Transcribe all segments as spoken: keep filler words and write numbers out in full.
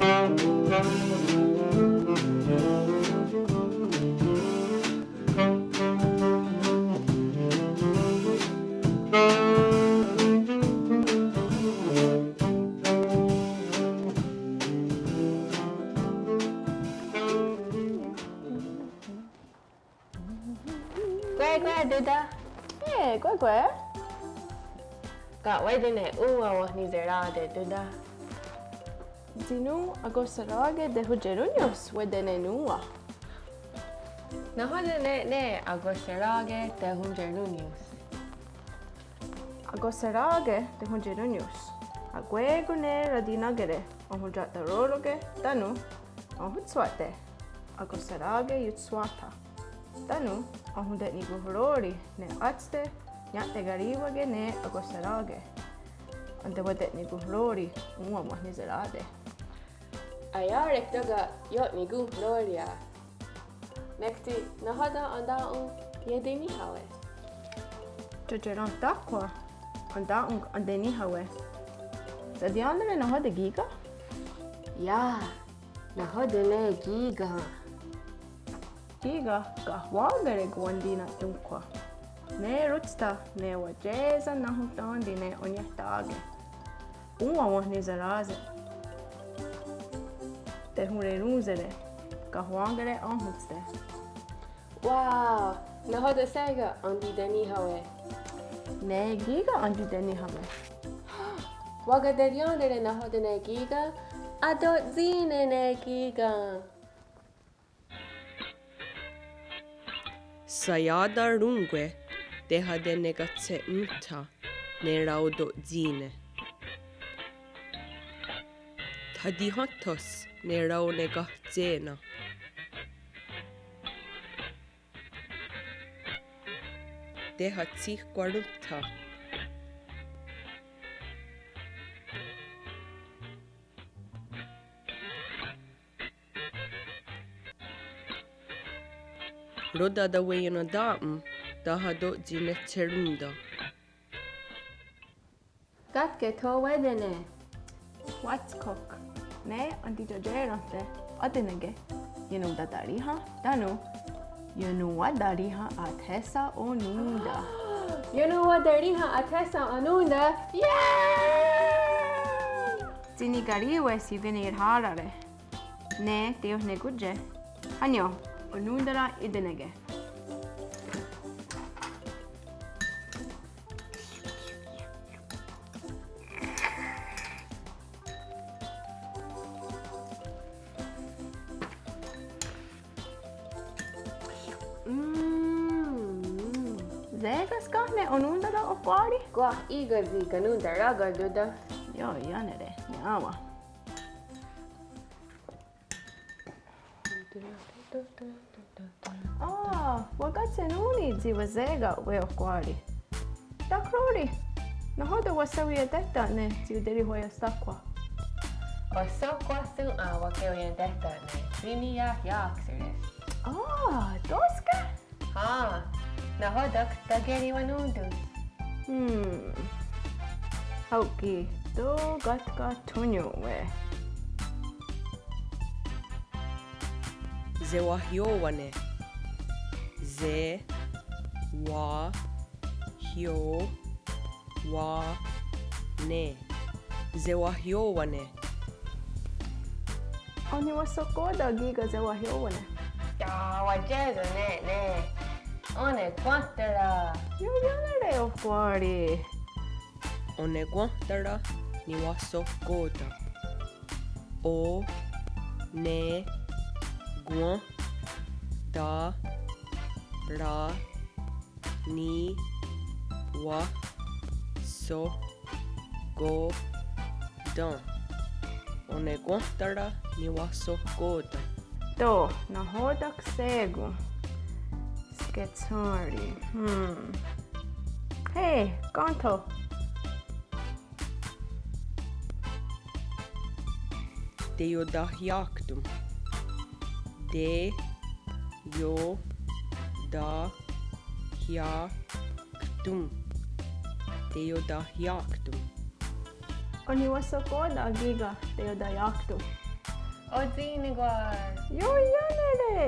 Kwé:kwe, Tóta. Hé, kwé:kwe. Ka' wé:tene' òn:wa wenhniserá:te, Tóta? Tsi nón: akohserà:ke tehontienrónnions wé:tene' nòn:wa. Nahò:ten ne ne akohserà:ke tehontienrónnions? Akohserà:ke tehontienrónnions akwé:kon ne ratinákere, enhontia'taró:roke tánon enhontshwà:te. Akohserà:ke ionhswà:tha tánon enhonte'nikonhró:ri ne átste nia'tekarì:wake ne akohserà:ke. Entewate'nikonhró:ri òn:wa wenhniserá:te. Aià:re' tóka' io'nikonhró:ri. Nek tsi nahò:ten entà:'on ietenihá:wi? Tiotienrontà:khwa entà:'on ietenihá:wi. Satiéntare nahò:ten kí:ken? Iah, nahò:ten ne kí:ken. Kí:ken kahwà:kere' konwatina'tónhkhwa. Ne rotstha ne watié:sen nahonhtén:ti ne oniehtá:ke. Òn:wa wenhniserá:se'. Tehonrerónhsere'. Kahwà:kere' énhotste. Wow, nahò:ten shé:ken entiteníhawe'? Ne kí:ken entiteníhawe'. Wakaterièn:tare nahò:ten ne kí:ken. Ató:tsine ne kí:ken. Shaià:ta rón:kwe tehatenekatshe'nón:tha ne raotó:tsine. Thatihénthos ne raonekahtshé:nen. Tehatsihkwarón:tha. Rotateweiennontà:'on taható:tsine tsherón:ten. Kátke tho wé:tene'. Wátskok. Ne entitatié:rahte ateneke. Ionontatarì:hen tánon iononwatarì:hen athéhsa onón:ta. Iononwatarì:hen athéhsa onón:ta. Yay! Tsi nikarì:wes ionkenihrhá:rare'. Ne teiohnekóntie. Hánio, onón:tara iteneke. Mm. Sé:ka's ken ne onón:tara, ohkwá:ri? Kwah í:ken tsi kanontarà:ken, Tóta. Ioiánere', niá:wen. Ah, wakatshennón:ni tsi wasé:ka'we', ohkwá:ri. Takhró:ri, nahò:ten wahsaweientéhta'ne tsi ioterihwaienhstáhkhwa? Ohsò:kwa són:ha wakeweientéhta'ne tsi niiahiákseres. Ah, tó:ske? Hen, nahò:ten takerihwanón:tons. Hmm. Hao' ki' tó: katkahtónnion we'. Sewahió:wane. Se, wa, hió:, wa, ne. Sewahió:wane. Oh niwahsohkò:ten kí:ken sewahió:wane? Iah, watié:sen ne ne. Onekwénhtara. Ioiánere', ohkwá:ri. Onekwénhtara niwahsohkò:ten. O, ne, kwénh, ta, ra, ni, wah, soh, kò:, ten. Onekwénhtara niwahsohkò:ten. Tó: nahò:ten shé:kon sketshén:ri? Hmm. Hé, kéntho. Teiotahià:kton. Te, io, ta, hià, kton. Teiotahià:kton. Oh niwahsohkò:ten kí:ken teiotahià:kton? Otsì:nekwar. Ioiánere.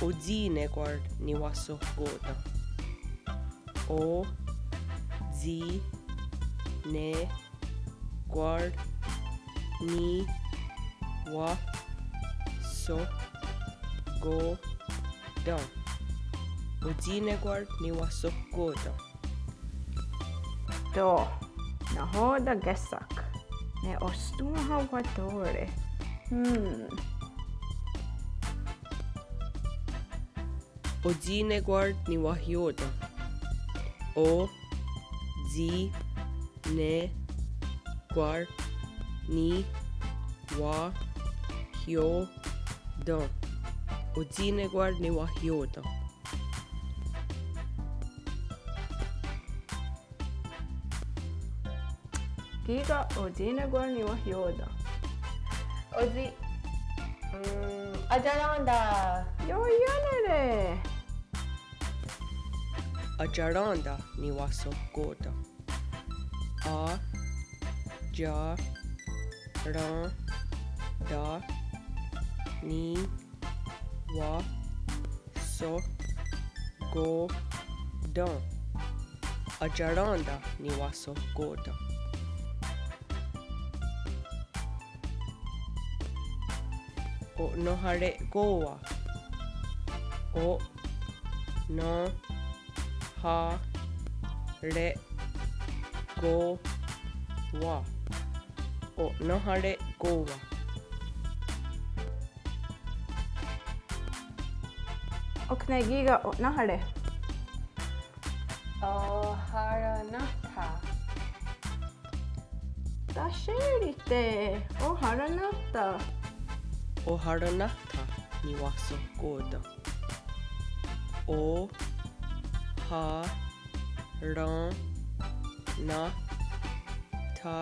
Otsì:nekwar niwahsohkò:ten. Otsì:nekwar niwahsohkò:ten. Otsì:nekwar niwahsohkò:ten. Tó:, nahò:ten kéhsaks ne ostón:ha wató:re. Hmm. Otsì:nekwar niwahiò:ten. Otsì:nekwar niwahiò:ten. Otsì:nekwar niwahiò:ten. Kí:ken otsì:nekwar niwahiò:ten. Otsì, mm, atiarèn:ta. Ioiánere. Atiarèn:ta niwahsohkò:ten. Atiarèn:ta niwahsohkò:ten. Atiarèn:ta niwahsohkò:ten. O'nenhare'kó:wa. O'nenhare'kó:wa. O'nenhare'kó:wa. Ok ne kí:ken o'nenhare. Oharennáhta. Tashé:rihte, oharennáhta. Oharennáhta niwahsohkò:ten. Oharennáhta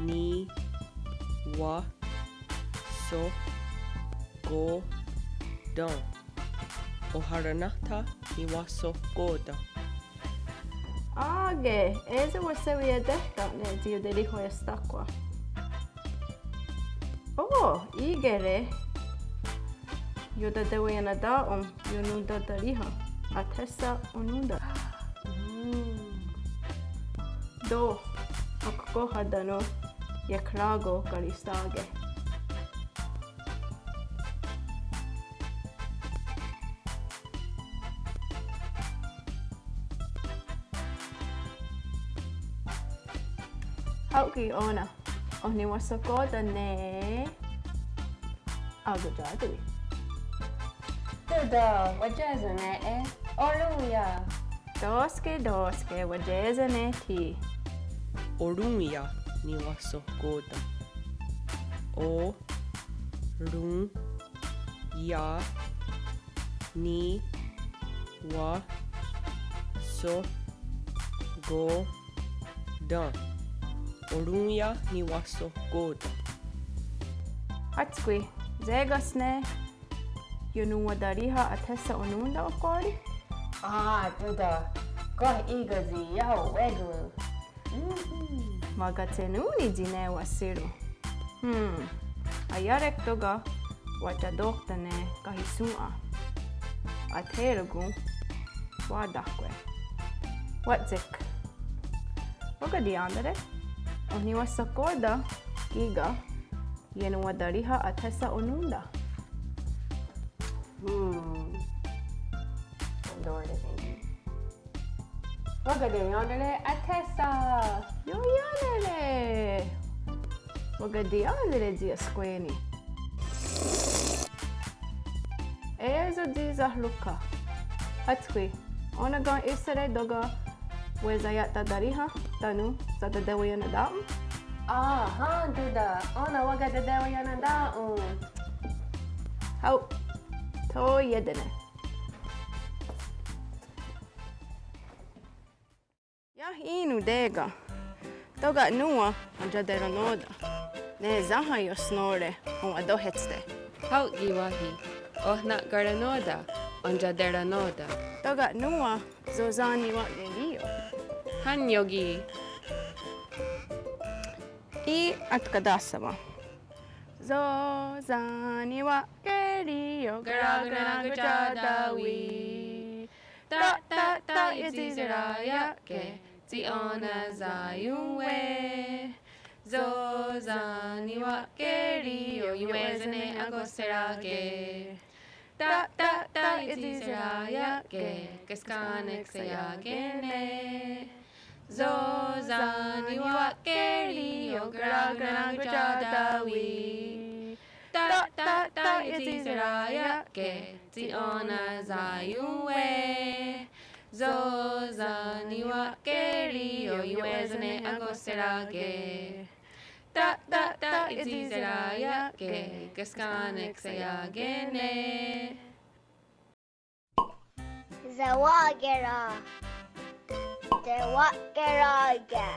niwahsohkò:ten. Oharennáhta niwahsohkò:ten. Á:ke, é:so wahsewahiá:tehta ne tsi ioterihwaiestáhkwa. Ó:, í:kehre. Iotateweiennatá:wen ionontatáriha athéhsa onón:ta. Mm. Tó:, akhóha tánon' iekhrá:ko karistá:ke. Hao' ki' ó:nen. Oh niwahsohkò:ten ne akotiá:tawi. Tóta, watié:sen ne e. Orón:ia. Tó:ske, tó:ske, watié:sen ne thi. Orón:ia niwahsohkò:ten. Orón:ia niwahsohkò:ten. Orón:ia niwahsohkò:ten. Hátskwi, sé:ka's ne iononwataríha athéhsa onón:ta ohkwá:ri? Á:, Tóta, kwah í:ken tsi iahonwé:kon. Mm-mm. Wakatshennón:ni tsi ne wahsí:ron'. Hmm. Aiá:re' tóka' wa'thiatókten ne kahi'shòn:'a. Athé:rakon wa'táhkwe'. Wátsik. Wakatiiéntare'. Oh niwahsohkò:ten kí:ken iononwataríha athéhsa onón:ta. Hmm. Wakatiiéntare'. Wakatiiéntare' athéhsa. Ioiánere'. Wakatiiéntare' tsi ahskwé:ni. É:so tsi sahrò:kha. Hátskwi, ó:nen ken íhsehre' tóka' wesaia'tataríha tánon' satateweiennatá:wen? Áhá, Tóta, ó:nen wakatateweiennatá:wen. Hao'. Tho ié:tene'. Iah í:non té:ken. Tóka' nòn:wa entiaterennó:ten. Ne sénha iosnó:re enwatohétste'. Hao' ki' wáhi. Oh na'katerennó:ten entiaterennó:ten. Tóka' nòn:wa só:sa niwa'kèn:'a kio'. Hánio ki'. Í:'i atkatáhsawen. Só:san niwa'kérios, karakará:ko tsá:ta wí'. Tá, tá, tá, iotsi'serà:yake', tsi ó:nen saionhwe'. Só:san niwa'kérios, ionhwé:sen ne akohserà:ke'. Tá, tá, tá, iotsi'serà:yake', keskà:neks aià:kene'. Só:san niwa'kérios, karakará:ko tsá:ta wí'. Tá, tá, tá, iotsi'serà:yake', tsi ó:nen saionhwe'. Só:san niwa'kérios, ionhwé:sen ne akohserà:ke'. Tá, tá, tá, iotsi'serà:yake', keskà:neks aià:kene'. Sewa'kè:ra. Tewa'kerà:ke.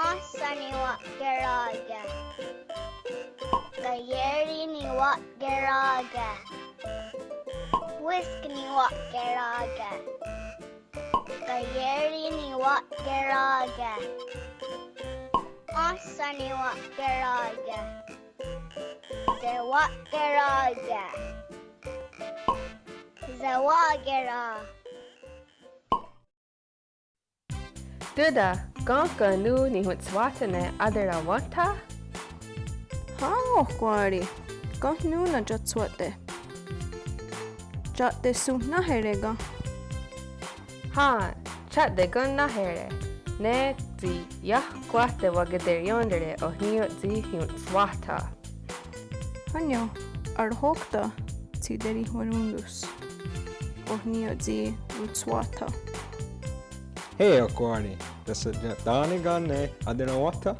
Áhsen niwa'kerà:ke. Kaié:ri niwa'kerà:ke. Wísk niwa'kerà:ke. Kaié:ri niwa'kerà:ke. Áhsen niwa'kerà:ke. Tewa'kerà:ke. Sewa'kè:ra. Tóta, ken nihontswá:tha ne aterawénhtha? Hen, Ohkwá:ri, ken nón:wa iatswá:te. Ia'teshonhnháhere' ken? Hen, ia'tekenhnháhere' ken ne tsi iah kwah tewakaterièn:tare' oh ní:ioht tsi nihontswá:tha. Hen, arohókta tsi terihwarón:tons oh ní:ioht tsi rontswá:tha. Hé, Ohkwá:ri, tasia'tà:ne ken ne aterawénhtha?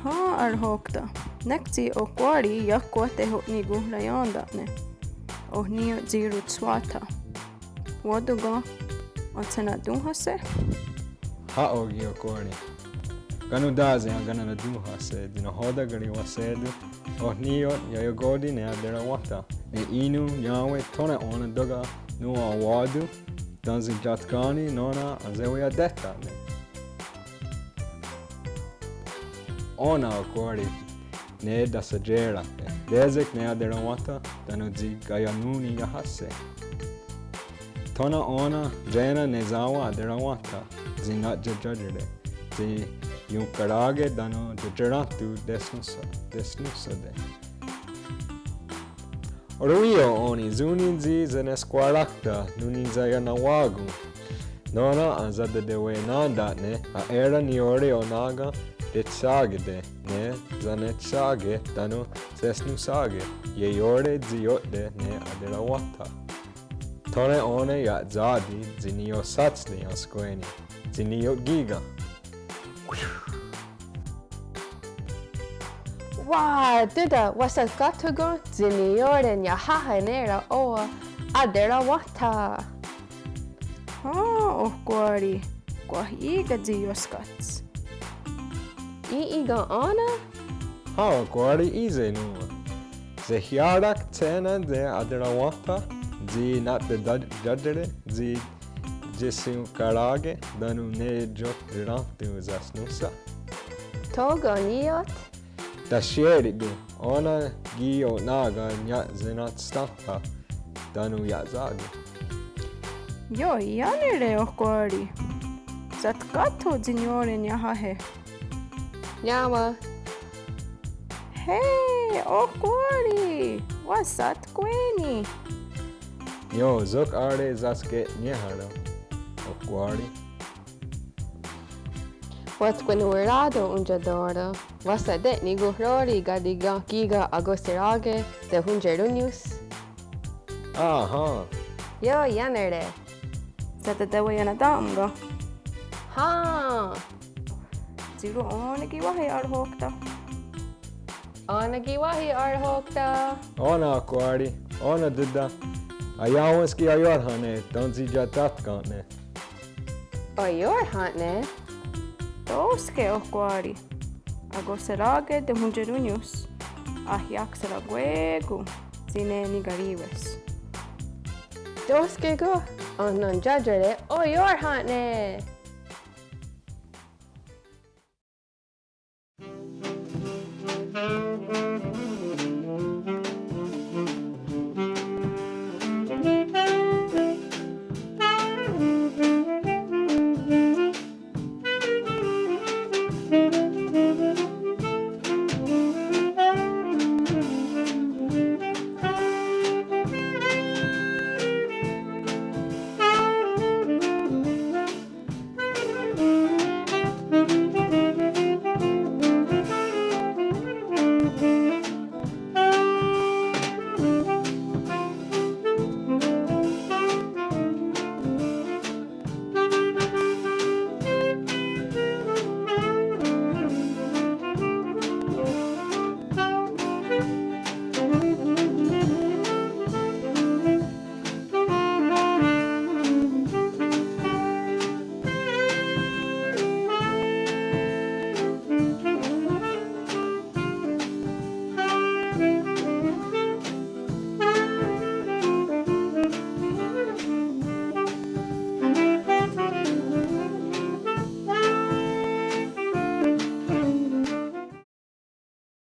Hen, arohókta. Nek tsi Ohkwá:ri iah kwah teho'nikonhraién:ta'ne' oh ní:ioht tsi rontswá:tha. Wá:ton ken entshanatón:hahse'? Hen, Ohkwá:ri. Kanontá:se' enkanennatón:hahse' tsi nahò:ten karihwahsé:ton oh ní:ioht iaiakó:ti' ne aterawénhtha. Ne í:non iá:wen' thó:ne ó:nen tóka' nòn:wa wá:ton, tánon tsi iatká:ni nó:nen ahseweientéhta'ne'. Ó:nen, Ohkwá:ri, ne tasia'tié:rake'. Tések ne aterawénhtha tánon tsi kaianón:ni iahà:se'. Thó:ne ó:nen yé:ne ne sá:wen' aterawénhtha, tsi natiatiá:iere', tsi ionhkarà:ke tánon tiatié:ren tho tesnónhsa, tesnónhsate'. Oré:io ó:ni, són:nenhse' tsi senskwarákta nón: ne saianawá:kon. Nó:nen ahsatateweiennén:ta'ne' aé:ren niió:re onà:ken tetshà:kete' ne sanetshá:ke tánon sesnonhsá:ke, ieió:re tsi ió'te ne aterawénhtha. Thó:ne ó:nen ia'sá:ti tsi niiohsáhtste' enskwe'ne', tsi niió:re kí:ken. Wá:ton, tóta, wahshatkátho' ken tsi niió:re niahà:ha' ne raó:wen' aterawénhtha. Hen, Ohkwá:ri, kwah í:ken tsi ioskátste'. Í:ken ó:nen? Hen, Ohkwá:ri, í:se' nòn:wa. Sehià:rak tsi ne aterawénhtha, tsi natiatiá:iere', tsi tiesionhkarà:ke tánon ne iotié:ren tho sesnónhsa. Tóka' ní:ioht? Tasié:ri' ken ó:nen ki' onà:ken nia'senatstèn:tha tánon ia'sá:ke. Ioiánere', Ohkwá:ri. Shatkátho' tsi niió:re niahà:he'. Niá:wen'. Hé, Ohkwá:ri, wahshatkwé:ni'. Io, sok á:re' saske'niéharon, Ohkwá:ri. Wahskwanonhwerá:ton' ontiatén:ro, wahsate'nikonhró:ri' ká:ti' ken kí:ken akohserà:ke tehontiarónnions. Áhá. Ioiánere'. Satateweiennatá:ken. Hen. Tsi ronón:we ki' wáhi arohókta. Ó:nen ki' wáhi arohókta. Ó:nen Ohkwá:ri. Ó:nen tóta. Aiá:wens ki' aiohrháne' tánon tsi ia'tátka'ne'. Aiohrháne'. Tó:ske Ohkwá:ri. Akohserà:ke tehontiarónnions. Ahiakserakwé:kon tsi ne nikarì:wes. Tó:ske ken, oh nontiátiere' aiohrháne'.